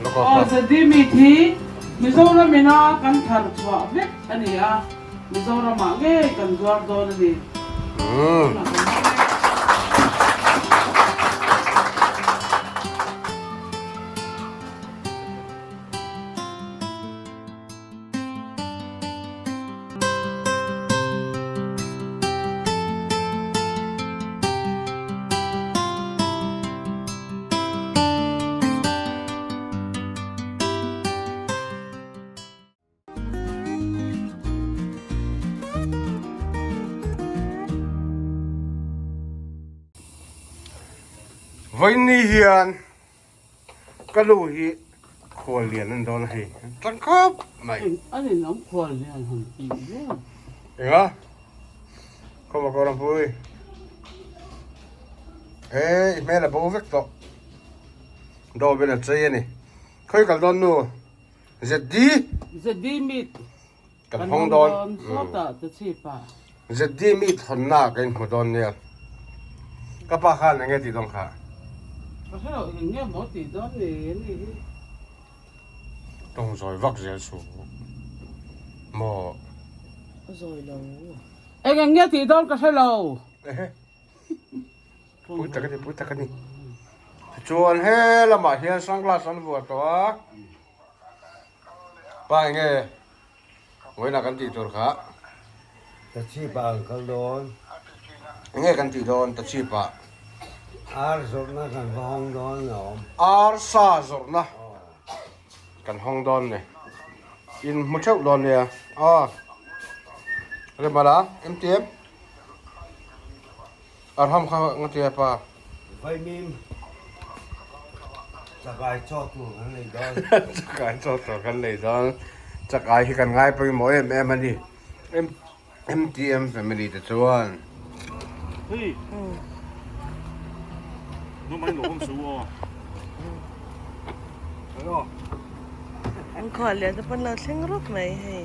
Aw ZD meat hi Mizoram ina kan thar chhuah vek a ni a, Mizoramah ngei kan zuar dawn a ni. Vawiinni hian Ka nu hi khual lian an dawn a hei tlang khawp mai. An in awm khual lian han tih vel. Enga? Khawma ko Rampui. E i hmel a bo vek tawh. Dawbel a chei a ni. Khawi kal dawn nu? ZD? ZD meet. Kan hawng dawn. Sawtah te chhip ah. ZD mi thawnna ka inhmu dawn nia. Ka pa khan enge tih dawn kha? Ka hre loh eng nge maw tih dawn ni ani hi. Tawng zawi vak zel suh maw. A zawi lo. Eng eng nge tih dawn ka hre lo. Ehe. Pui tak a ni, pui tak a ni. Tichuan he lamah hian sunglass an vuah tawh a. Pa enge vawiinah kan tih tur kha. Ta chhip ah an kal dawn. Enge kan tih dawn ta chhip ah. Ar zawrhna kan va hawng dawn a awm. Ar sa zawrhna kan hawng dawn ni. In hmu theuh dawn nia. Aw. Remala MTM. Arham kha ngatia pa. Vaimim chakai chaw tur kan lei dawn. Chakai chaw tur kan lei dawn. Chakai hi kan ngai pawimawh em em a ni. MTM family te chuan. Hei. No mai lo hom su aw. Hello. An khual lian te pawn lo thleng rup mai hei.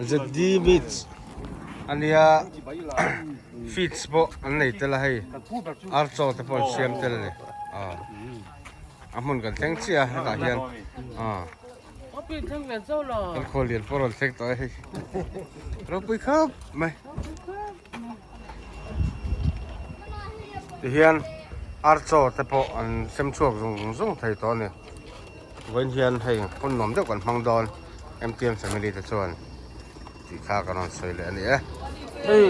ZD Beach ania feeds pawh an nei tel a hei archaw te pawh an siam tel a ni. A hmun kan thleng chiah a hetah hian aw kan khawl lian pawh a rawn thleng tawh a hei ropui khawp mai tihian archaw te pawh an sem chhuak zung zung thei tawh a ni vawiin hian hei hun nuam deuh kan hmang dawn M_T_M family te chuan tih kha kan rawn sawi leh a ni e hei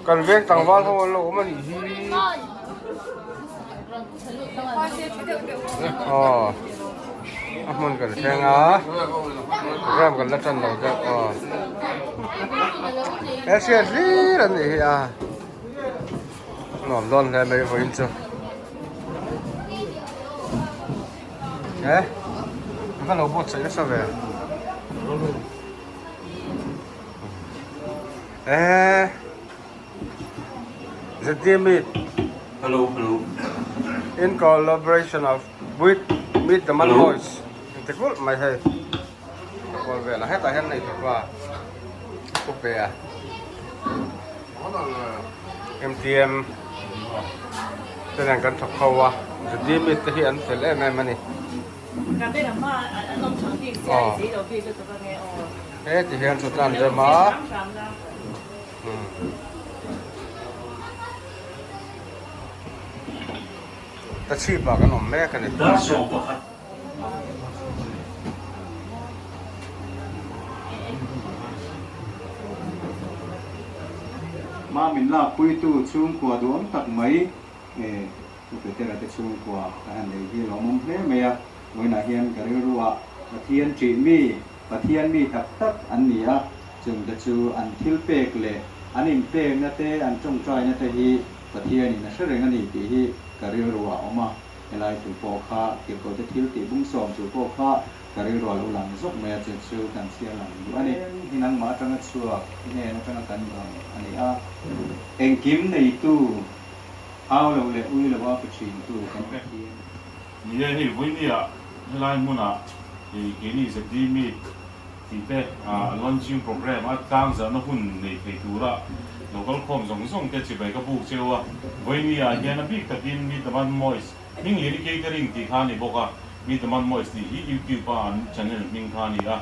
kan veng tlangval ho an lo awm a nih hi. Aw a hmun kan thleng a ram kan la tan lo deuh aw he hriat hlir an nih hi a nuam dawn hle mai vawiin chu he ka lo buatsaih nasa ve eh. ZDMeet Hello hello In collaboration of with Meet the Man Boys inti kulh mai hei ka kawl vel a hetah hian nei tawpa pu pe a MTM te nen kan thawk ho a ZDMeet te hi an fel em em a ni aw heti hian chu tlan rem a. Ta chhip ah kan awm mek a ni. Dar 11. Hma min lakpuitu chhungkua duam tak mai. Pu Petera te chhungkua ka han nei hi lawmawm hle mai a, vawiinah hian ka rilru ah Pathian ṭih mi, Pathian mi tak tak an ni a, chungte chu an thil pek leh an inpekna te, an ṭawngṭaina te hi Pathianin a hre reng a ni tih hi ka rilru ah a awm a, helai thu pawh kha Tirhkohte thil tih bungsawm thu pawh kha ka rilru a lo lang zawk mai a, chu chu kan chhiar lang duh a ni. Hi nangmah atanga chhuak, i hnen atanga kan dawn a ni a, engkim neitu Au lo leh ui lo a pe thin tu kan Pathian. Ni e, hei vawinia helai hmunah keini ZD Meet tih te launching programme a tlang zahna hun nei thei tura local khawm zawng zawng te chibai ka buk cheu a. Vawinia hian a bik takin Meet the Man Moist hming lian i catering tih kha a ni bawk a, Meet the Man Moist tih hi YouTube a an channel hming kha a ni a,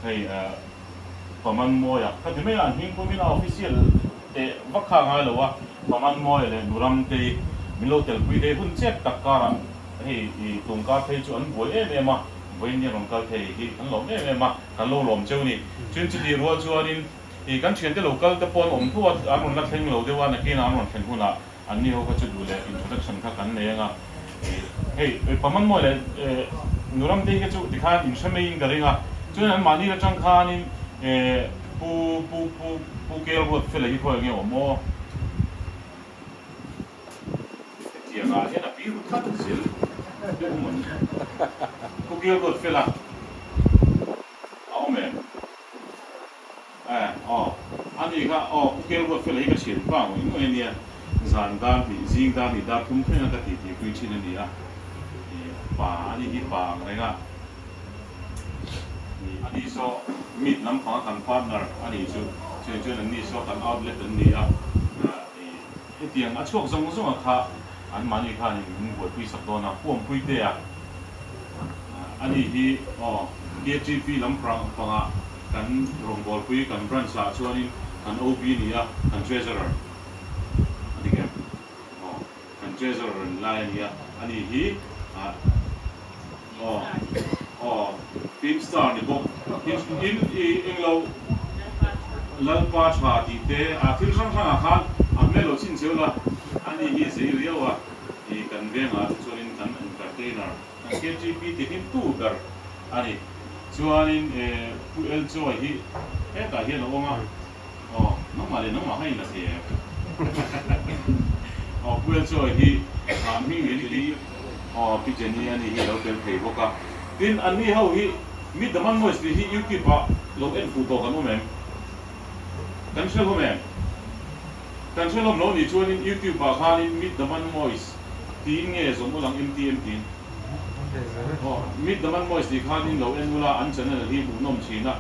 hei Pamanmawia ka ti mai a, an hming pumin a official teh vak kha a ngai lo a, Pamanmawia leh Nuramtei min lo telpui thei hun chep tak karah hei i tungkar phei chu an buai em em a, vawiin hian rawn kal thei hi kan lawm em em a, kan lo lawm cheu ni. Chuan chutih rual chuanin i kan thiante lo kal te pawh an awm tho a, an rawn la thleng lo deuh a, nakinah an rawn thlen hunah An ni ho kha chu duh leh introduction kha kan nei anga hei Pamanmawi leh Nuramtei kha chu tikhan in hre maiin ka ring a, chuan an mahni atang khanin Pu Pu Pu Pu Kel Ruatfela hi khawi nge awm aw? Hetiang ah hian a pi ru that zel deuh mawni Pu Kel Ruatfela a awm em? Eh, aw. A ni kha, aw, Pu Kel Ruatfela hi ka thian pa ngawih ngawih a nia. Zan dar hnih, zing dar hnih dar thum thlenga ka titi pui thin a ni a. Ih, pa, a ni hi pa ang reng a. Ih, a ni saw meet lampanga kan partner a nih chu. Chuan chuan an ni saw kan outlet an ni a. Ih, hetiang a chhuak zawng zawng a kha anmahni khanin min buaipui sak dawn a, Pu Awmpuitea. A ni hi aw KTP lam pangah kan rawngbawlpui kan branch ah chuanin kan OB a ni a, kan treasurer a ni em? Aw kan treasurer ni lai a ni a, a ni hi ah aw aw film star ni bawk in in i englo Lalpa tha tih te ah thil hrang hrang ah khan a hmel lo chhin cheu la, a ni hi zei riau a. I kan vengah te chuanin kan entertainer, kan KTP ti hlim tu ber a ni. Chuanin Pu Elchawi hi hetah hian a awm a, aw nangmah leh nangmah kha in la thei em? Aw Pu Elchawi hi hming lian hi aw Pi Jenny a ni hi a lo tel thei bawk a. Tin, anni ho hi Meet the Manmoys tih hi YouTube ah lo en fuh tawh kan awm em? Kan hre hlawm em? Kan hre hlawm lo nih chuanin YouTube ah khanin Meet the Manmoys tiin nge zawm ul ang MTM tiin? Aw, Meet the Manmoys tih khanin lo en ula an channel hi hmuhnawm thin a,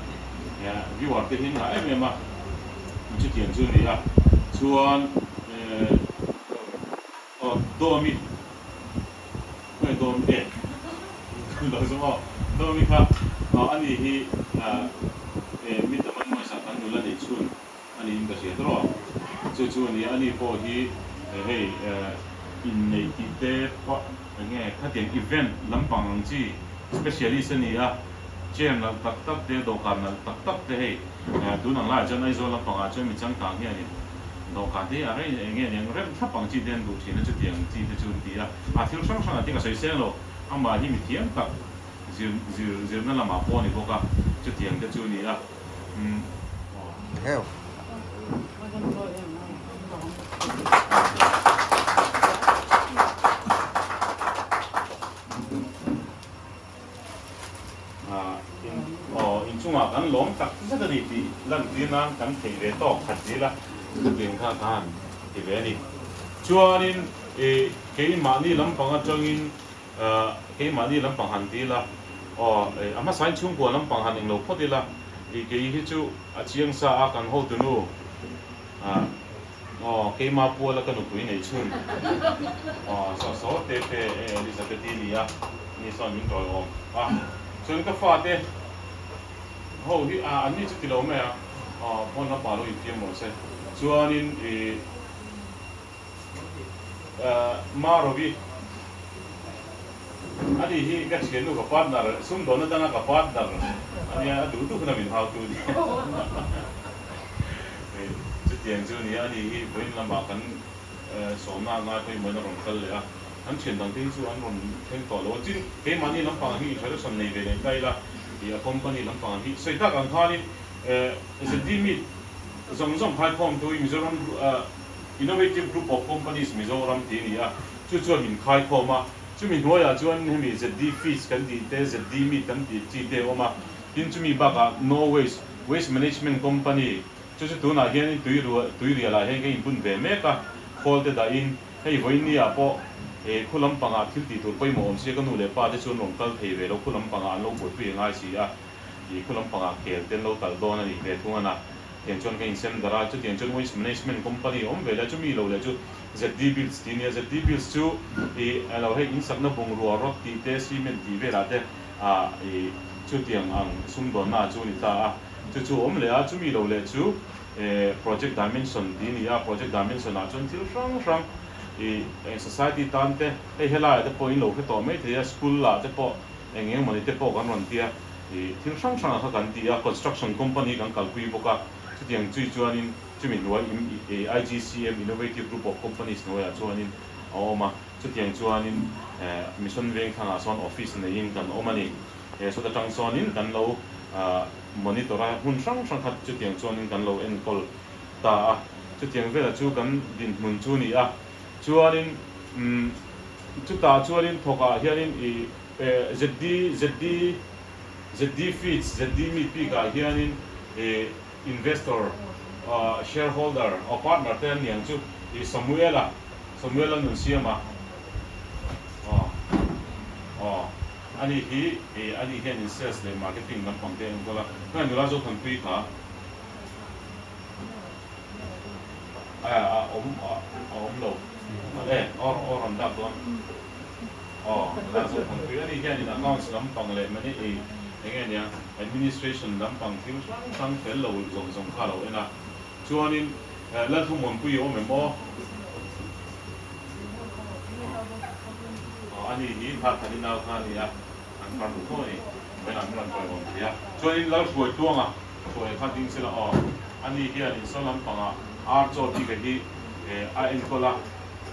viewer te hi an ngah em em a, chutiang chu a ni a. Chuan aw Dawmi, khawnge Dawmi e lo zawm aw, Dawmi kha aw ani hi Meet the Manmoys ah kan nula neih chhun A niin ka hria tawh a, chu chu a nia, ani pawh hi hei inneih tih te pawh eng nge khatiang event lampang ang chi specialist a ni a, chair nalh tak tak te, dawhkan nalh tak tak te hei tun ang laiah chuan Aizawl lampangah chuan mi changkang hianin dawhkan te hi a rei eng nge niang rem thlap ang chi te an duh thin a, chutiang chi te chu an ti a, a thil hrang hrangah te ka sawi seng lo, amah hi mi thiam tak zir zir zirna lamah pawh a ni bawk a, chutiang te chu a ni a. Heo. Aw inchungah kan lawm tak zet a ni tih lantir nan kan theih ve tawk khat zel a, chutiang kha ka han ti ve a ni. Chuanin keimahni lampang atangin Keimahni lampang han ti ila, aw, a hmasain chhungkua lampang han englo phawt ila, i kei hi chu a chiang sa a kan hotunu, aw, keima puala ka nupui nei chhun, aw, saw saw te te Elizabeth-i ni a, ni sawn min tawi awm a, chuan ka fate ho hi, a, an ni chu ti lo mai a, aw, pawn lampang lo infiam rawh se, chuanin i. Marovi, Ani hi ka thiannu ka partner, sumdawn atanga ka partner ania, a duh duh huna min hau tu nia. Chutiang chu nia, ani hi vawiin lamah kan sawmna a ngai pawimawhin a rawn kal leh a. An thian dang te hi chu an rawn thleng tawh lo a, tin keimahni lampang hi introduction nei ve leh ta ila ih a company lampang hi sawi tak ang khanin ZD Meat zawng zawng khaikhawm tu hi Mizoram Innovative Group of Companies Mizoram tih a ni a, chu chuan min khaikhawm a, chumi hnuaiah chuan hemi ZD Feeds kan tih te, ZD Meat kan tih chi te a awm a, tin chumi bakah No Waste, Waste Management Company, chu chu tunah hianin tui tui rialah hian kan inbun ve mek a, khawl te dahin hei vawiin ah pawh he khu lampangah thil tih tur pawimawh awm sia ka nu leh pa te chuan rawn kal thei ve lo, khu lampangah an lo buaipui a ngai si a, ih khu lampangah khel te an lo talh dawn a nih ve thung a na. Tiang chuan ka insem darh a, chutiang chuan waste management company awm ve leh chumi lo leh chu ZD Builds tih a nia, ZD Builds chu ih alo hei insakna bungrua rod tih te cement tih velah te ah ih chutiang ang sumdawnna ah chu a ni ta a, chu chu awm leh a, chumi lo leh chu eh project dimension tih a ni a, project dimension ah chuan thil hrang hrang ih eng society tan te hei helaiah te pawh in lo hre tawh mai thei a, school ah te pawh eng eng mawni te pawh kan rawn tia. Ih thil hrang hrang ah kha kan ti a, construction company kan kalpui bawk a, chutiang chui chuanin chumi hnuai im IGCM Innovative Group of Companies hnuaiah chuanin a awm a, chutiang chuanin Mission Vengthlang ah sawn office neiin kan awm a ni. He sawt atang sawnin kan lo monitor a, hmun hrang hrang kha chutiang chuanin kan lo enkawl ta a, chutiang velah chu kan dinhmun chu a ni a, chuanin umm chutah chuanin thawkah hianin ih ZD, ZD, ZD Feeds, ZD Meat bikah hianin investor, shareholder, aw partner te an ni ang chu i Samuela, Samuela Nunsiama, aw, aw, ani hi ani hianin sales leh marketing lampang te a enkawl a, hmai nula Zothanpui kha a awm a awm lo, e, aw rawn dak dawn. Aw, la zawk ang pui a ni hianin accounts lampang leh many ei eng nge nia administration lampang thil hrang hrang fel lo zawng zawng kha a lo en a, chuanin Lalthumuanpui i awm em aw? Aw, ani hi Thathani nau kha a ni a, an far duh tho a ni, vawiin an rawn tawiawm thei a, chuanin Lalhruaitluanga hruai kha ding sela aw, ani hianin saw lampangah ar chaw bik a hi a enkawl a.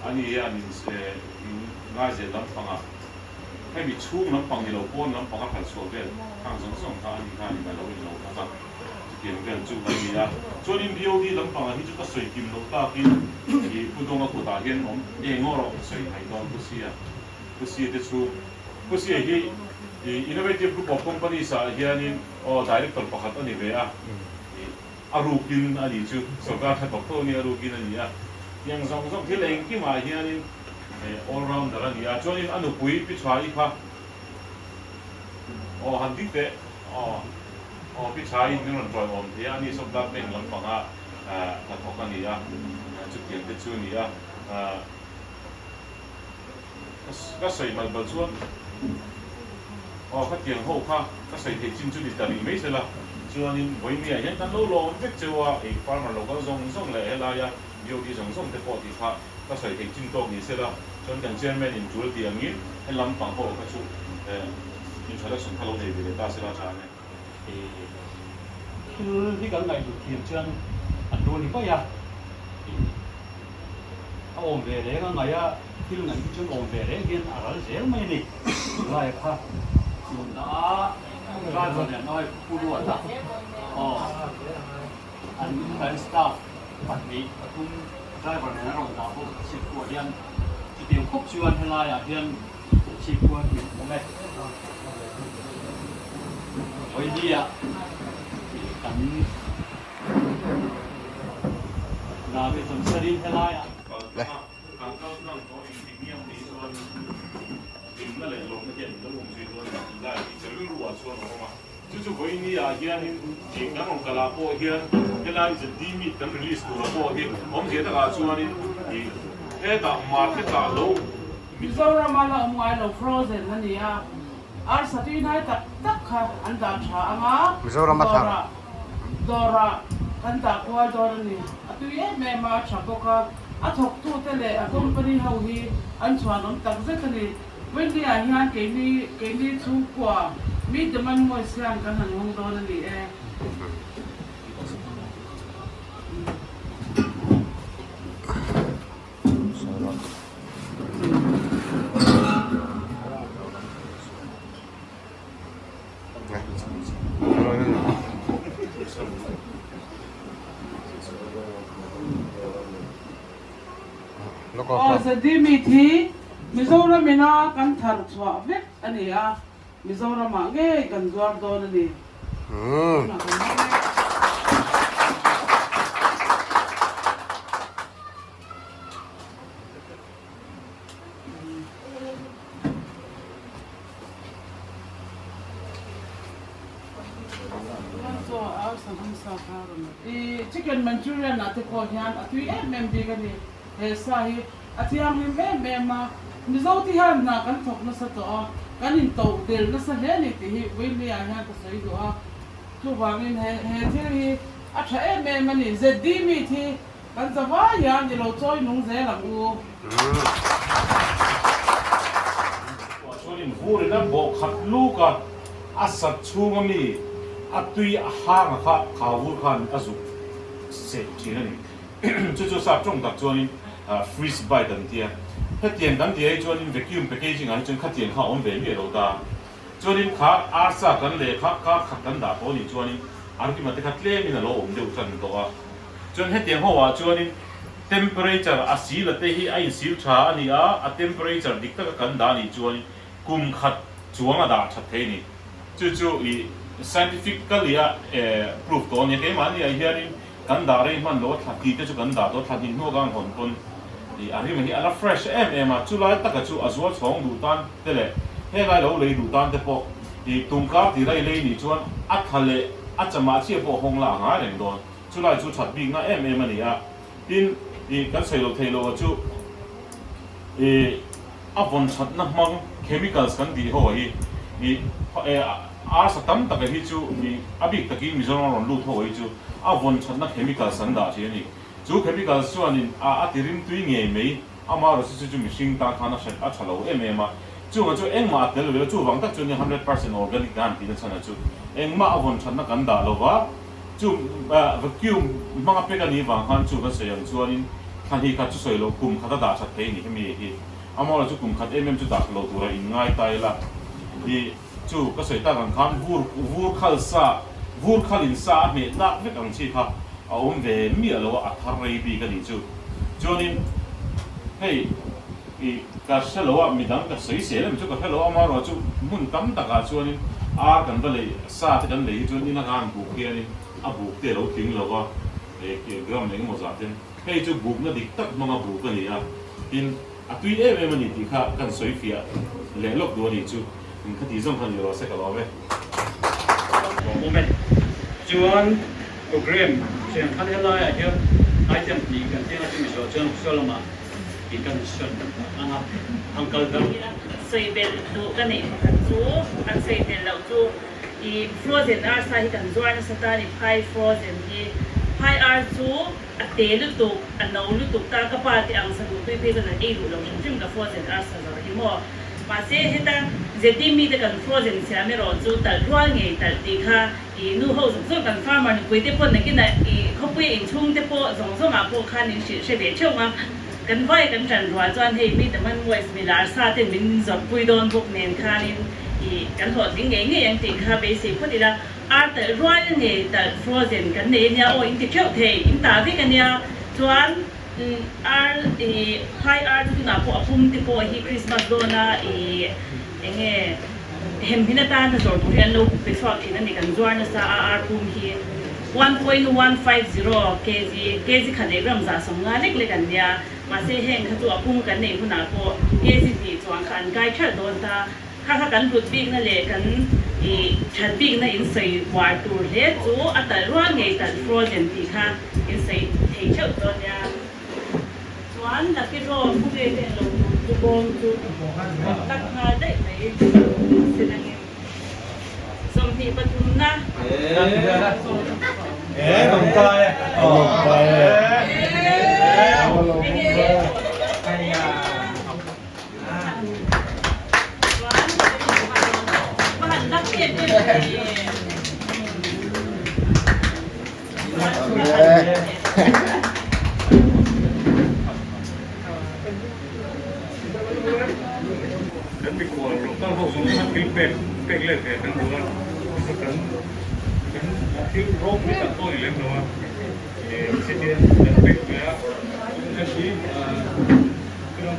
Ani hian in ngaizel lampangah hemi chhung lampang ni lo pawn lampang a hralh chhuah vel khang zawng zawng kha ani khan in a lo in lo bawk a, chutiang vel chu kan ni a. Chuanin BOD lampangah hi chu ka sawi kim loh takin i Pu Dawnga kutah hian awm eng aw rawh ka sawi haih dawn Pu Sia, Pu Sia te chhung Pu Sia hi i Innovative Group of Companies ah hianin aw Director pakhat a ni ve a, i A rukin a ni chu sorkar tha tawk tawk a ni, a rukin a ni a. Tiang zawng zawng thil engkimah hianin all rounder a ni a. Chuanin a nupui Pi Chhai kha aw han dik teh aw aw Pi Chhaiin min rawn tawiawm thei a, ani saw blood bank lampanga hnathawk a ni a, chutiang te chu a ni a. Ka sawi hmalh bal chuan aw khatiang ho kha ka sawi theih chin chu ni ta rih mai sela chuanin vawinia hian kan lo lawm vek cheu a, ei farmer lo kal zawng zawng leh helaia DOD zawng zawng te pawh tih kha ka sawi theih chin tawk ni sela chuan kan chairman in tul tih angin he lampang ho kha chu introduction kha lo nei ve leh ta sela tha ang e. Thil hi kan ngaihtuah thiam chuan a hlu ni mai a, a awm ve reng a ngaih a, thil ngaih hi chuan awm ve reng hian a ral zel mai a ni. Tunlai kha tuna driver nen ai pu ruat a, aw an kan staff pahnih pathum driver nen a rawn dah bawk a chhipkuah hian chutiang khawp chuan helaiah hian Chhipkuah min awm e. Vawinia kan Navi Chamsarin helaiah. Chu chu vawinia hianin eng kan rawn kalah pawh hian helai ZD meat kan release tura pawh hi awmzia takah chuanin hetah market ah lo Mizorama la awm ngai lo frozen a ni a, arsa tui hnai tak tak kha an dah tha ang a, dawrah dawrah kan dah kual dawn a ni. A tui em em a, a tha bawk a, a thawktute leh a company ho hi an chhuanawm tak zet a ni. Wendy-ah hian keini keini chhungkua mi demand mawi siam kan han hawng dawn a ni e. ZD Meat hi Mizoram ina kan thar chhuah vek a ni a, Mizoramah ngei kan zuar dawn a ni. Tunah kan hmang e. I chicken manchurian ah te pawh hian a tui em em bik a ni. He sa hi a thianghlim em em a, Mizo te hian hna kan thawk nasa tawh a, kan intoh del nasa hle a ni tih hi Winnie ah hian ka sawi duh a. Chuvangin he he thil hi a tha em em a ni. ZD meat hi kan za vai hian i lo chawi nung zel ang u. Chuanin vurin a bawh khat luk a, a sat chhunga mi a tui a hang a kha kha vur khan a zuk seh thin a ni. Chu chu sap tawng tak chuanin freeze bite an ti a. Hetiang kan tih ai chuanin vacuum packaging ah hi chuan khatiang kha a awm ve miah lo ta. Chuanin kha arsa kan leh kha kar khat kan dah tawh a nih chuanin a rima te kha tlemin a lo awm deuh tan tawh a. Chuan hetiang ho ah chuanin temperature a sil a te hi a insil tha a ni a, a temperature dik taka kan dah a nih chuanin kum khat chuang a dah that thei a ni. Chu chu i scientifically a proof tawh a nia, keimahni ah hianin kan dah rei hman lo a thla ti te chu kan dah tawh a, thla hnih hnuak a ang hawn pawn i a rim hi a la fresh em em a, chulai taka chu a zual chhawng duh tan te leh helai lo lei duh tan te pawh i tumkar tira i lei nih chuan a thla leh a chamah chiah pawh hawng la a ngai reng dawn. Chulai chu that bikna em em a ni a, tin i kan sawi lo thei lo a chu i a vawn thatna hmang chemicals kan tih ho hi i arsa tam taka hi chu i a bik takin Mizoram rawn lut ho hi chu a vawn thatna chemicals an dah thin a ni. Chu chemicals chuanin a a ti rimtui ngei mai amaherawhchu chu chu mihring tan khan a hret a tha lo em em a, chungah chu engmah a tel ve lo chuvang tak chuan 100% organic dan tihna chhan a chu engmah a vawn thatna kan dah lova. Chu vacuum hmanga pek a nih vang khan chu kan sawi ang chuanin thla hnih khat chu sawi loh kum khat a dah that thei a ni hemi hi. Amaherawhchu chu kum khat em em chu dah that lo tura in ngai ta ila hi chu ka sawi tak ang khan vur vur khal sa vur khal in sa a hmeh tlak vek ang chi kha a awm ve miah lo a a thar rei bik a nih chu. Chuanin hei i ka hre lo a midang ka sawi sel em chu ka hre lo a amaherawhchu hmun tam takah chuanin ar kan va lei Sa te kan lei hi chuan ina khan buk hianin a buk te a lo tling lo va, gram eng emaw zah ten hei chu bukna dik tak hmanga buk a ni a, tin a tui em em a ni tih kha kan sawi fiah leh lawk duh a nih chu, khati zawng khan ni rawh se ka lawm e. Awm e. Chuan program chian khan helaiah hian item hnih kan tih anga chumi zawh chuan saw lamah tih kan sawn anga ang kal dang. Sawi belh duh ka neih pakhat chu an sawi tel loh chu i frozen arsa hi kan zuar nasa ta a ni phai frozen hi phai ar chu a te lutuk a no lutuk ta ka pa te ang sa duh tui phei chuan an ei duh lo hrim hrim ka frozen arsa zawrh hi maw mahse heta ZD mite kan frozen siam erawh chu talh rual ngei talh tih kha i nu ho zawng zawng kan farmer nupui te pawh nakinah i khawpuia inchhung te pawh zawng zawngah pawh khan in hrilh hre ve theuh ang a. Kan vai kan ṭan rual chuan hei mi Daman Boys mi lar sa ten min zawrhpui dawn bawk nen khanin i kan hlawhtling ngei ngei ang tih kha beisei phawt ila, ar talh rual ngei talh frozen kan nei ania aw in ti theuh thei, in tah vek ania chuan ar i phai ar chu tunah pawh a pum te pawh hi Christmas dawna i enge hemhmin atana zawrh tur hi an lo pe chhuak thin a ni kan zuar nasa a ar pum hi. 1.150 kg, kg khat leh gram 150 lek lek an nia. Mahse heng kha chu a pum kan neih hunah pawh kg hnih chuang kha an kai thelh dawn ta. Kha kha kan hlut bikna leh kan i that bikna in sawi uar tur hle chu a talh rual ngei talh frozen tih kha in sawi thei theuh dawn nia. Chuan lucky draw khawvel te englo tur chu bawm chu kan tak nghal daih mai se nangin. 23 na. Kan mikhual local ho zawng khan thil pek pek let ve kan duh a, kan kan thil ropui tak pawh ni lem lo a, ih hetiang kan pek ve a, kan hi ah. A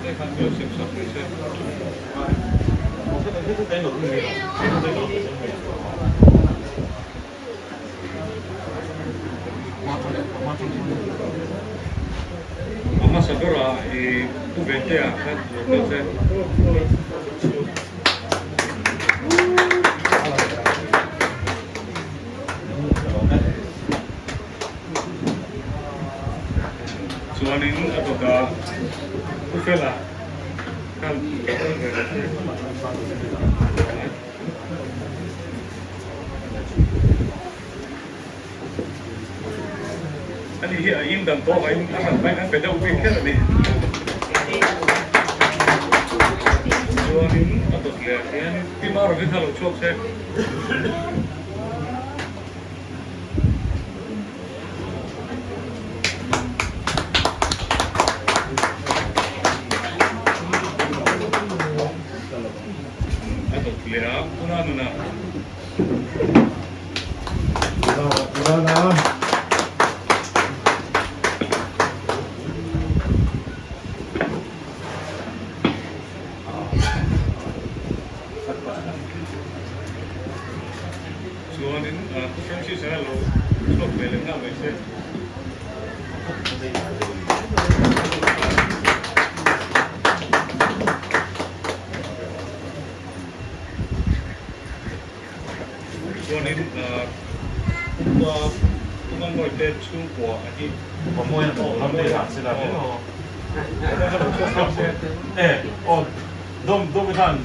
hmasa berah i pu Ventea kha lo tel se. Chuanin a dawtah Pu Fela khan lo tel ve rawh se. Ani hi a in dan tawk a in a hran hmain an pe deuh bik kher a ni. Chuanin a dawt leh ah hian Pi Marovi kha lo chhuak se. A dawt leh a Puna nunah. Chuanin Pu Francis a lo chhuak ve leh nghal mai se. Chuanin Upa Pu Mangmawite chhungkua a hi. Upa Mawi a ram leh ah se la hle aw. Upa Mawi a lo chhuak nghal se. E aw dawm dawm i khan.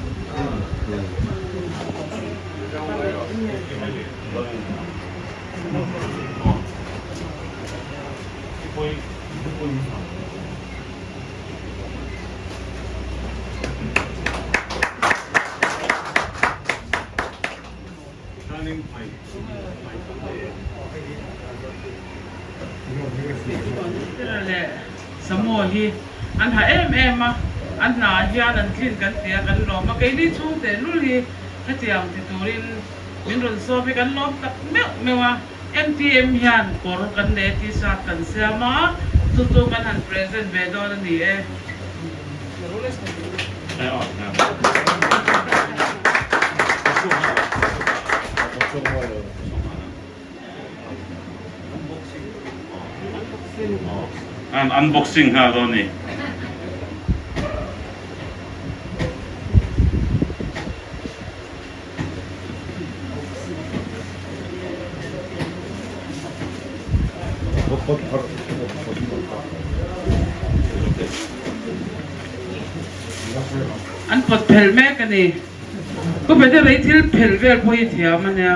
Leh Samoa hi an ha em em a, an hna ah hian an tlin kan ti a, kan lawm a, keini chhung teh lul hi hetiang ti turin min rawn sawm hi kan lawm tak meuh meuh a, MTM hian kawr kan nei a t-shirt kan siam a, chu chu kan han present ve dawn a ni e. An unboxing nghal dawn a ni. An pawt phelh mek a ni. Pu Peter i thil phelh vel pawh hi thiam a nia.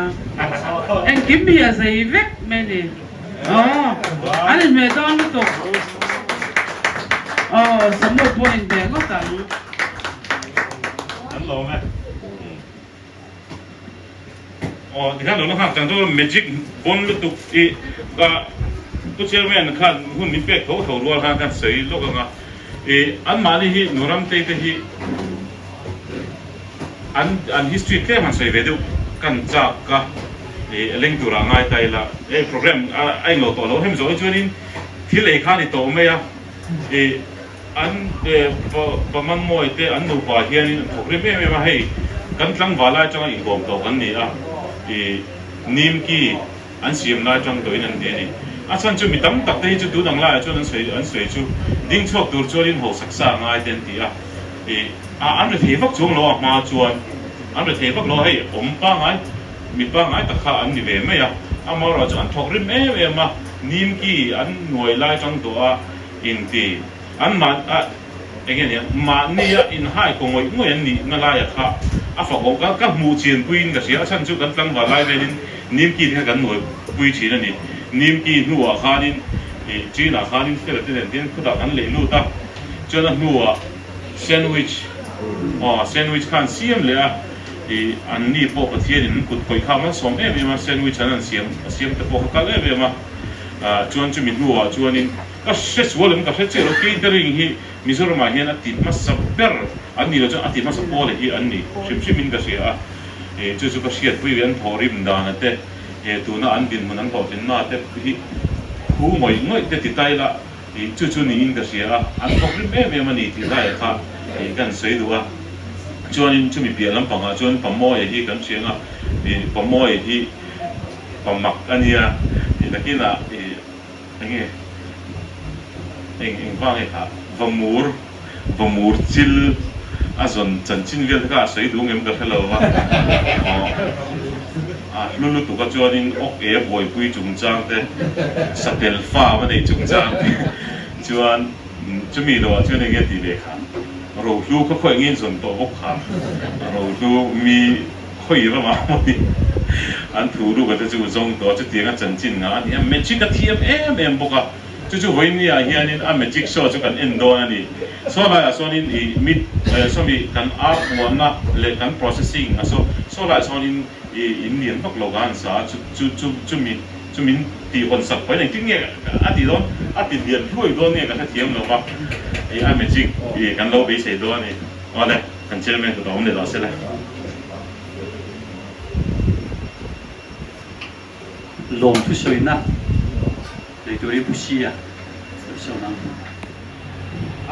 Engkim hi a zei vek mai a ni. Aw an inhmeh dawn lutuk. Aw Samu pawh a inhmeh ngawt ang. An lawm e. Aw tikhan lo la nghak chang chu magic bon lutuk i ka pu chairman khan hun min pek tho tho rual khan kan sawi lawk ang a i anmahni hi Nuramtei te hi an an history tlem han sawi ve deuh kan chak a i leng turah ngai ta ila hei program a englo tawh lo hem zawh hi chuanin thil ei kha a ni tawh mai a i An pa Mangmawi te an nupa hianin an thawk rim em em a, hei kan tlangval lai atanga inkawm tawh kan ni a, i Nimki an siam lai atang tawhin an ti a ni. A chhan chu mi tam tak te hi chu tun ang laiah chuan an sawi an sawi chu ding chhuak tur chuanin hausak sa a ngai te an ti a, i a an rethei vak chuang lo a hma chuan an rethei vak lo a, hei awm pangai mi pangai tak kha an ni ve mai a, amaherawhchu an thawk rim em em a, Nimki an nuai lai atang tawh a. Inti an mah a enge nia mahni a inhai kaw ngawih ngawih an nih na laia kha a fak awm ka ka hmuh chian puiin ka hria a chhan chu kan tlangval lai velin Nimki te kha kan nuai pui thin a ni Nimki hnuah khanin ih China khanin fela te nen hian khutah kan lei lut a chuan a hnuah sandwich aw sandwich khan siam leh a ih an ni pawh Pathianin an kut khawih kha malsawm em em a sandwich an an siam a siam te pawh kha kal em em a. Chuan chumi hnuah chuanin ka hre sual em ka hre chiah lo catering hi Mizoramah hian a ti hmasa ber an ni lo chuan a ti hmasa pawl hi an ni hrim hrimin ka hria a, chu chu ka hriatpui ve an thawhrim dana te tuna an dinhmun an hlawhtlinna te hi phu ngawih ngawih te ti ta ila. Ih chu chu niin ka hria a, an thawk rim em em a ni tih laiah kha ih ka han sawi duh a. Chuanin chumi piah lampangah chuan Pamawia hi kan hria ang a, ih Pamawia hi pamak a nia, ih nakinah ih eng nge eng eng vang nge kha vamur vamur chil a zawn chanchin vel te kha a sawi duh ngem ka hre lo va, aw a hlu lutuk a chuanin awk e buaipui chungchang te satel fa va nei chungchang te chuan chumi loah chuan eng nge tih leh kha rohlu kha khawi engin zawn tawh bawk kha rohlu mi Khawi ramah mawni an thu ruk a te chu zawng tawh a, chutiang a chanchin ngah a ni a, magic a thiam em em bawk a, chu chu vawinia hianin a magic show chu kan en dawn a ni. Saw laiah sawnin ih mit sawmi kan ar puahna leh kan processing a saw saw laiah sawnin ih in lian vak lo ka han sa a, chu chu chu chumi chu min tih hawn sak pahin engtin nge a tih dawn a ti lian hluai dawn nge ka hrethiam lo va, ih a magic ih kan lo beisei dawn a ni. Awle. Kan chairman kut a awm leh lo se le. Lawm thusawina nei turin Pu Sia lo sawn ang.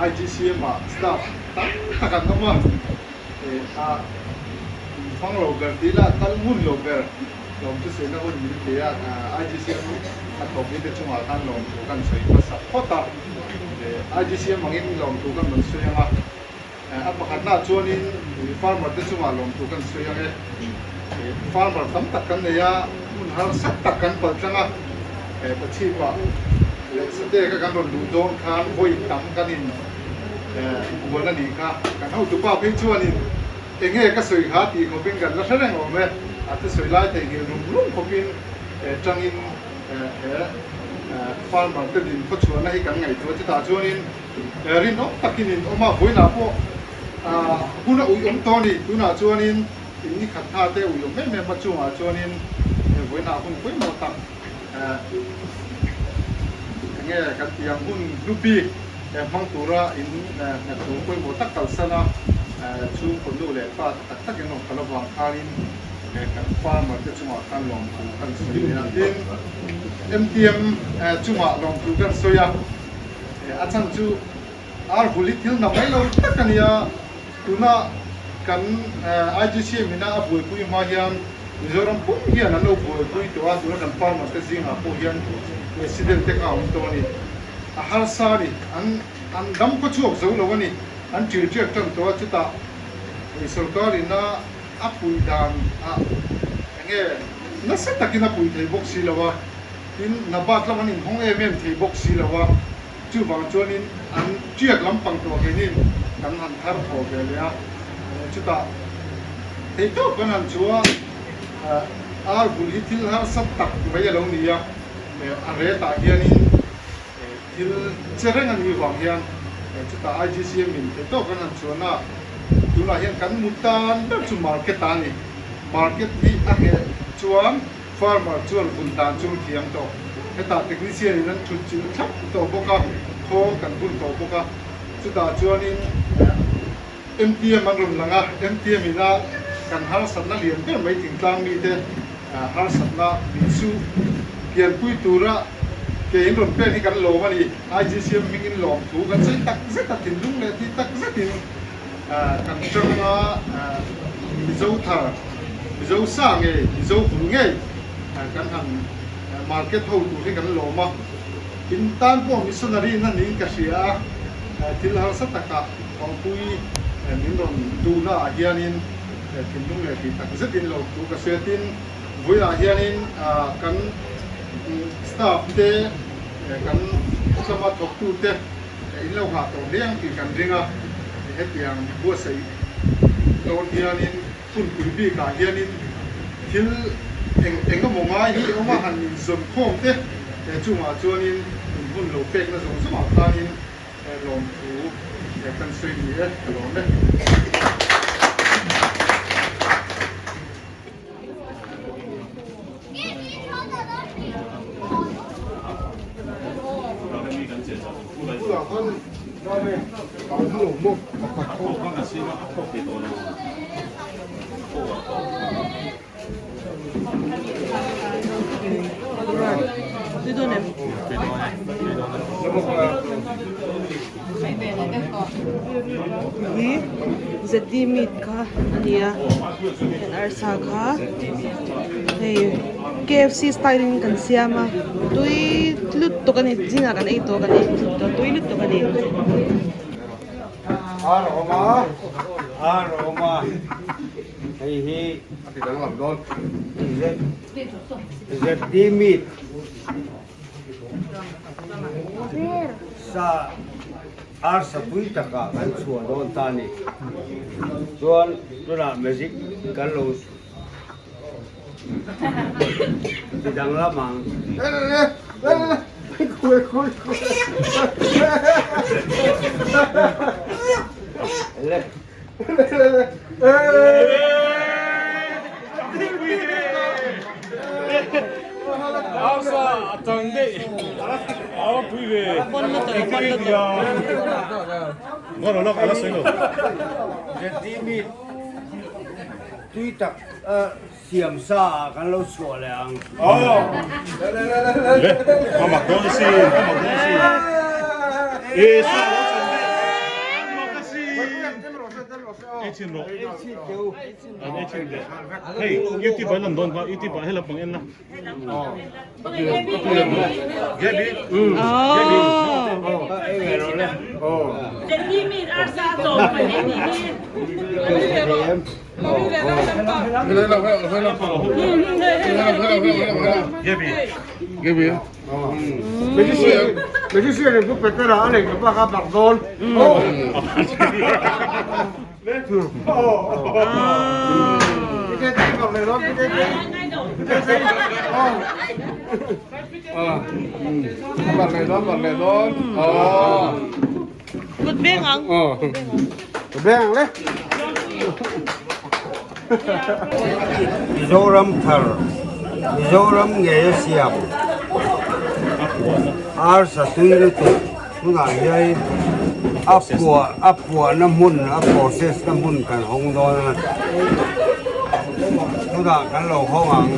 IGCM ah staff tam tak an awm a, a hmang lo ber tih lah kal ngun lo ber lawm thusawina hun min pe a, IGCM a thawk mite chungah khan lawmthu kan sawi hmasa phawt a, IGCM angin lawmthu kan rawn sawi ang a. A pakhatnaah chuanin farmer te chungah lawmthu kan sawi ang e. Farmer tam tak kan nei a, hmun harsa tak kan pal tlang a, Pachhipah leh Sateka kan rawn luh dawn khan vawi tam kan in buan a nih kha. Kan hotupa phei chuanin enge ka sawi kha tih khawpin kan la hre reng awm e, a thusawi lai theihnghilh rum rum khawpin tangin he farmer te din khawchhuahna hi kan ngaihtuah a, chutah chuanin Rinawm takin in awm a, vawiinah pawh hun a uiawm tawh a ni. Tunah chuanin in ni khat tha te uiawm em em a, chungah chuanin vawiinah hun pawimawh tak enge kan tih ang hun hlu bik hmang tura in hnathawh pawimawh tak kalsan a, chhungkaw nu leh pa tak tak in rawn kal avang khanin kan farmer te chungah khan lawmthu kan sawi leh a. Tin, MTM chungah lawmthu kan sawi a. A chhan chu ar hul hi thil na mai lo tak a nia, tuna kan IGCM ina a buaipui hma hian Mizoram pum hian an lo buaipui tawh a, tuna kan farmer te zingah pawh hian accident te kha a awm tawh a ni. A harsa a ni, an dam khaw chhuak zo lo a ni, an ṭil ṭiak ṭan tawh a, chutah sorkar ina a puih dan ah enge nasa takin a puih thei bawk si lo a. Tin, Nabat lam an inhawng em em thei bawk si lo a, chuvang chuanin an tiak lampang tawh keinin kan han thar thaw ve leh a, chutah theihtawp kan han chu a, ar bul hi thil harsa tak mai a lo ni a, a retah hianin thil che reng a nih vang hian chutah IGCM in theihtawp kan han chuan a, tunah hian kan mu tan ber chu market ah a ni, market hi a ngheh chuan. Farmer chuan vun dan chu an thiam tawh. Hetah technician in an thut chilh thlap tawh bawk a, khawl kan bun tawh bawk a. Chutah chuanin MTM an rawn lang a, MTM ina kan harsatna lian ber mai thingtlang mite harsatna min su pianpui tura ke in rawn pen hi kan lawm a ni. IGCM hmingin lawm thu kan sawi tak zet a, thinlung leh thi tak zetin kan tanga Mizo thar, Mizo sa ngei, Mizo vul ngei kan han market ho tur hi kan lawm a, in tan pawh missionary na niin ka hria a, thil harsa takah Thawngpui min rawn duhna ah hianin thinlung leh tih tak zetin lo thu ka hria tin vawiinah hianin kan staff te kan tlama thawktute In lo nghah tawh hle ang tih kan ring a, hetiang buatsaih dawn hianin hunpui bikah hianin thil eng eng emaw ngai hi awm a, han inzawn khawm te chungah chuanin in hun lo pekna zawng zawngah khanin lawmthu kan sawi ni e, ka lawm e. Hi ZD meat kha a nia kan arsa kha hei KFC style in kan siam a tui lutuk a ni zingah kan ei tawh kan ei tawh tui lutuk a ni. Ar a awm a, ar a awm a, hei hi a ti danglam dawn. ZD meat. Sa arsa pui takah kan chhuah dawn ta a ni. Chuan tunah magic kan lo ti danglam ang. Tui tak siam sa ah kan lo chhuah leh ang. Kut beng ang. Kut beng ang le. Mizoram thar, Mizoram ngei a siam arsa tui lutuk tunah hian a puah a puahna hmun a process na hmun kan hawng dawn a tunah kan lo hawng ang.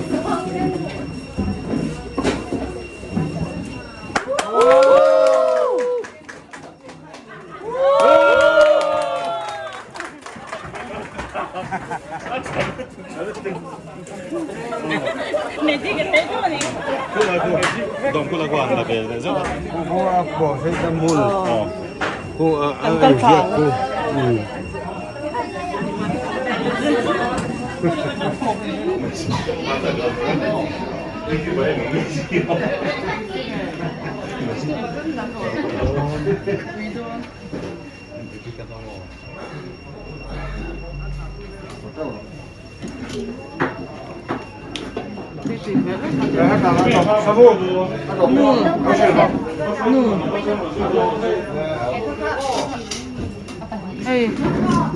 Hei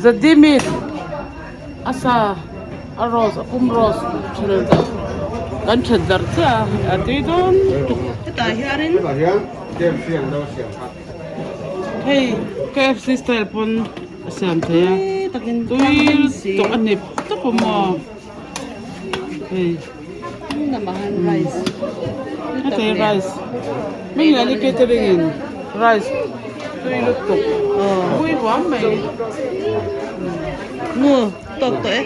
zadi meat a sa a rose a pum rose thil kan then darh chiah a a tui dawn tuk. Hetah hianin Hei KFC style pawn a siam thei a tui lutuk a hnip tawp a maw hei heta hi rice hming lian hi catering in rice tui lutuk pui huam mai. Nu tawk tawh e.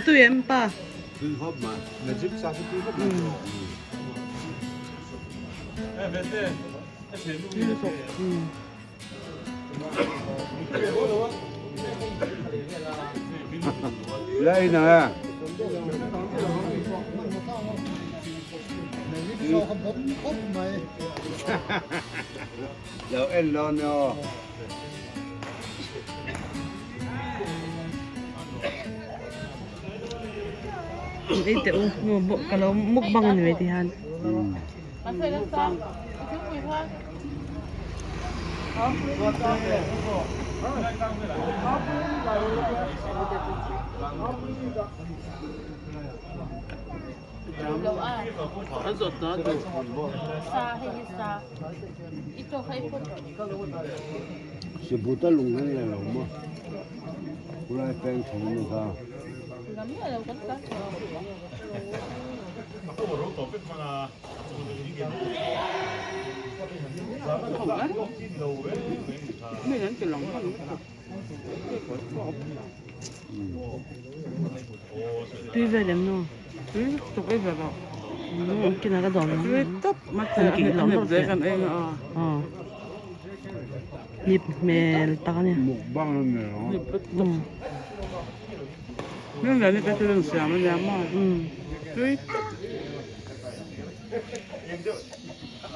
tui em pa? Tui khawp mai. Magic sa chu tui khawp mai. Lai na. Lo en lo no. Ei teh u ka lo mukbang a ni mai ti hian. Sibuta lung hian la lo maw khulai peng tho ni kha. Tui vel em nu? Tui tuk ei ve lo. Kina ka dawm. Tui tawp ma che An kih lo nip zel kan ei a. Aw. Nip hmel tak a ni. Mukbang a ni lo. Nip lutuk. Hming lian hi ka thil in siam a nia maw? Tui tawp.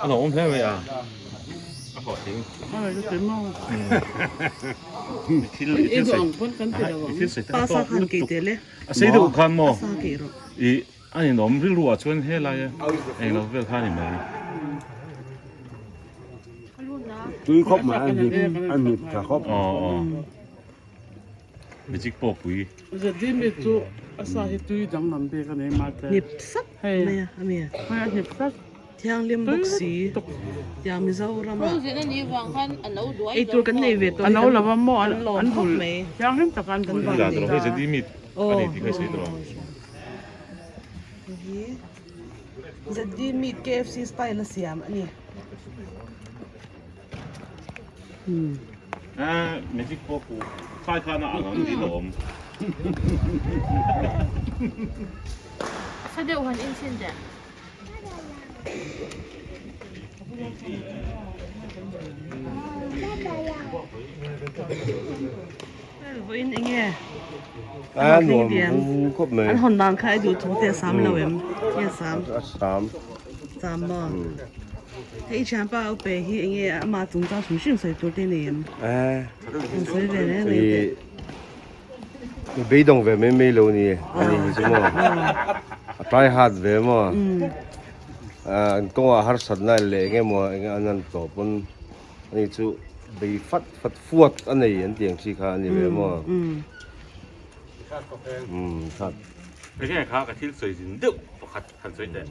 A lo awm hle mai a, a hlawhtling. A lo ti maw? I thil i thil sawi i thil sawi Pa sa khan kei tel e. A sei deuh khan maw? A sa kei rawh. I a ninawm rilru ah chuan helai a englo vel kha a ni mai. Tui khawp mai a hnip a hnip tha khawp. Aw aw. Magic pawh pui. Zadi mi chu a sa hi tui danglam bik a nei mahse. Hnip sap mai a a mi. Hei a hnip sap. Thianghlim bawk si tiang Mizoram ah. Frozen a nih vang khan a no duai Ei tur kan nei ve tawh A no lo a maw kan lawm an khawp bul mai. Thianghlim tak an bul. Kan la hei zadi mi a ni tih kha i sawi tawh ang. Hi zadi mi KFC style a siam a ni. Magic pawh ku khai khan a ang ang tih a awm. Sa deuh han inchhin teh. Vawiin enge A nuam khawp mai. An hawn dan kha i duh thu te a sam lo em? Nge a sam? A sam. Sam maw? Hei i thianpa a upe hi enge ama chungchang hrim hrim sawi tur te nei em? An sawi ve reng reng teh. I beidawng ve mai mai lo ni ani hi chu maw? A try hard ve maw? An kawngah harsatna leh enge maw enge an han tawh pawn ani chu bei fat fat fuat a nei an tih ang chi kha a ni ve maw? Umm khat. Enge kha ka thil sawi zin deuh pakhat han sawi teh.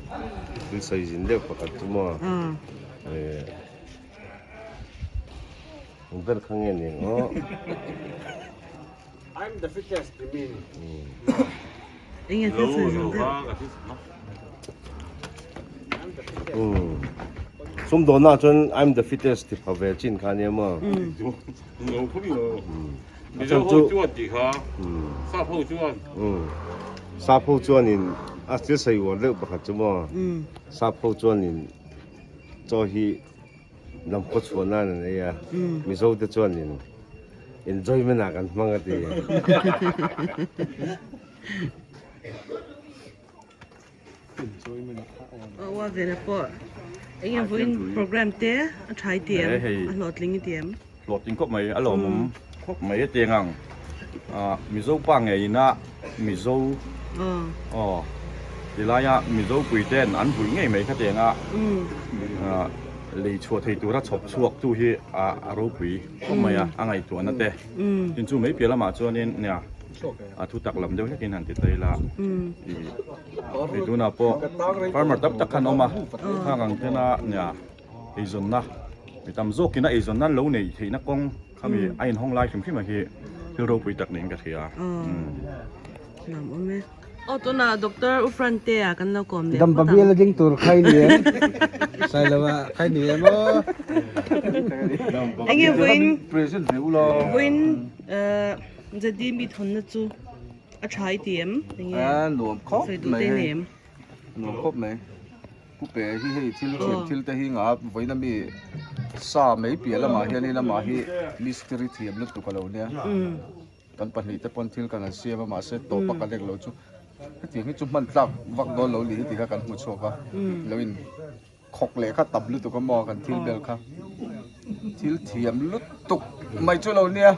Thil sawi zin deuh pakhat chu maw? Eng ber kha nge ni ang aw. I'm the fittest ti mi ni. Enge thil sawi zin deuh. Umm. Sumdawnah chuan I'm the fittest ti pha ve chin kha nia maw? Mizo ho chuan tih kha sap ho chuan. Sap ho chuanin a thil sawi uar deuh pakhat chu maw sap ho chuanin chaw hi lam khaw chhuah nan an ei a Mizo te chuanin enjoyment ah kan hmang a ti. Aw a vena pawh eng eng vawiin program te a tha i ti em a hlawhtling i ti em? Hlawhtling khawp mai a lawmawm khawp mai a tiang ang Mizo pa ngeiin a Mizo aw tilaia Mizo pui ten an vui ngei mai kha tiang a lei chhuah thei tura chhawp chhuak tu hi a ropui khawp mai a a ngaihtuahna te tin chu mai piah lamah chuanin nia a thu tak lam deuh hlekin han ti ta ila ih hei tunah pawh farmer tam tak khan awm a khang ang tena nia eizawnna mi tam zawkin a eizawnna lo neih theihna kawng khami a inhawng lai hrim hrim a hi thil ropui tak niin ka hria. Nuam awm e. Aw tunah Doctor Ufrantea kan lo kawm leh phawt ang. Dampa bial a ding tur khai ni em? Sailova khai ni em aw? Enge vawiin Present ve ulaw. Vawiin ZD mi thawnna chu. A tha i ti em? Enge? A nuam khawp Sawi duh mai te hei. nem. Nuam khawp mai. Pu pe hi hei thil thiam thil te hi nga vawiin ami sa mai piah lamah hian in amah hi mistiri thiam lutuk a lo nia. Kan pahnih te pawn thil kan han siam a mahse tawp a ka lek lo chu hetiang hi chu hman tlak vak dawn lo ni hi tih kha kan hmu chhuak a. Lo in Khawk leh kha tam lutuk a maw kan thil bel kha thil thiam lutuk mai chu lo nia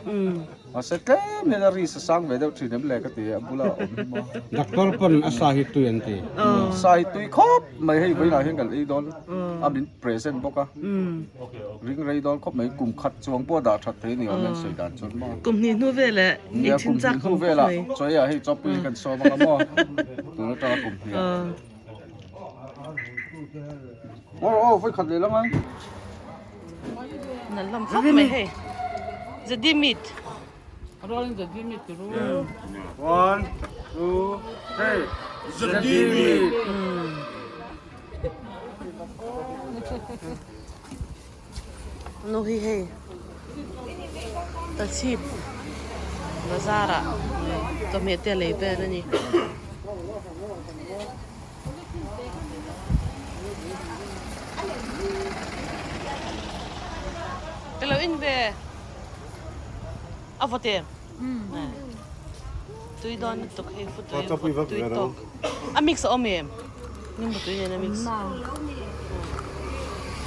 mahse tlem hian a ri sa sang ve deuh thin em le ka ti a bula awm hi maw Doctor pawn a sa hi tui an ti sa hi tui khawp mai hei vawiinah hian kan ei dawn a min present bawk a ring rei dawn khawp mai kum khat chuang pawh a dah that thei a ni awm e an sawi dan chuan maw Kum hnih hnu vel eh nia kum hnih hnu velah chawiah hei chawpui hi kan sawm ang a maw tun atanga kum hnih ah. Oh, oh, khat leh lang ai. Nan lam khawp mai hei. Zadi meat. Rolling zadi meat turu. One, two, three. Zadi meat. Nu hi hei tachhip bazar ah chawhmeh te a lei vel a ni. Ka lo in ve a vawt em? Tui dawn lutuk hei futui tui tawk a mix a awm em? Nimbu tui nen a mix.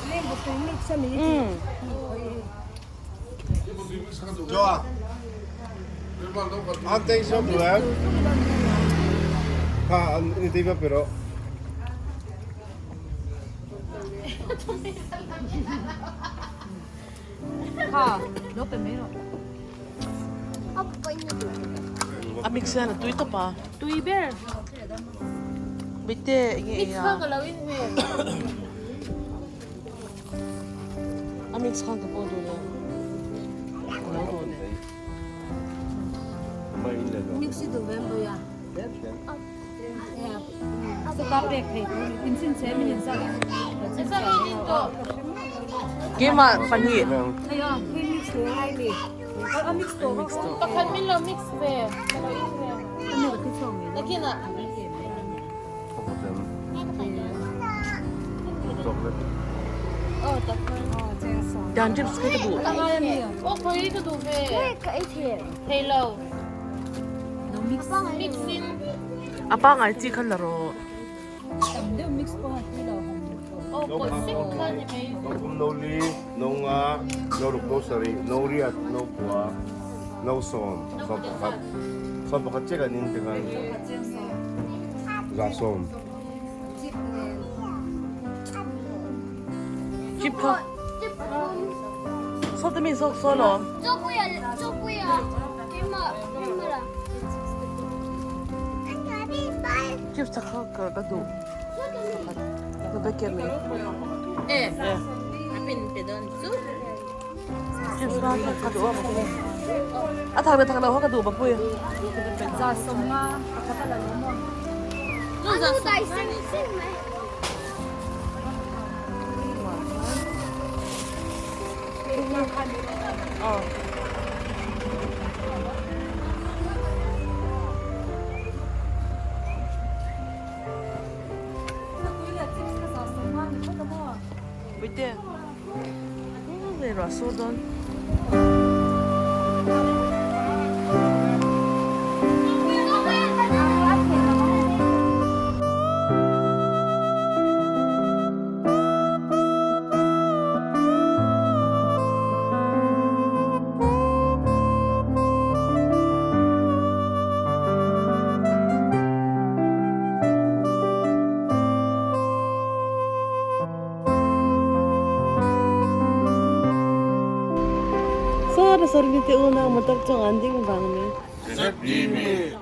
Nimbu tui mix a mi. Joa. An teng so tu em. Ha an ni ti va pero. Ha, lo pe mai ro. A mix hian a tui tawp a. Tui ber. Bite enge Mix kha ka lo in ve. A mix khan ka pawh duh lo. Ka lo duh leh. Mix hi duh ve em pawh ya. Keimah pahnih. Pakhat min lo mix ve. Nakinah. Dan chips khi ka duh. Aw khawi ka duh ve. Thei lo. Mix in. A pangai chi kha la rawh. Aw pawlh sek kha ni mai. No thum no li no nga no ruk no sarih no riat no pua no sawm sawm pakhat sawm pakhat chiah kan in ti khan za sawm. Chip kha sawt ami zawk sawn awm. Chips tha kha ka ka duh pakhat ka packet mai. Chips kha ka duh a bapui. A thak leh thak loh kha ka duh bapui. Puite Hei ruah sur dawn. Sawr sawr ni te unau motor chuang an ding vang mai. ZD meat.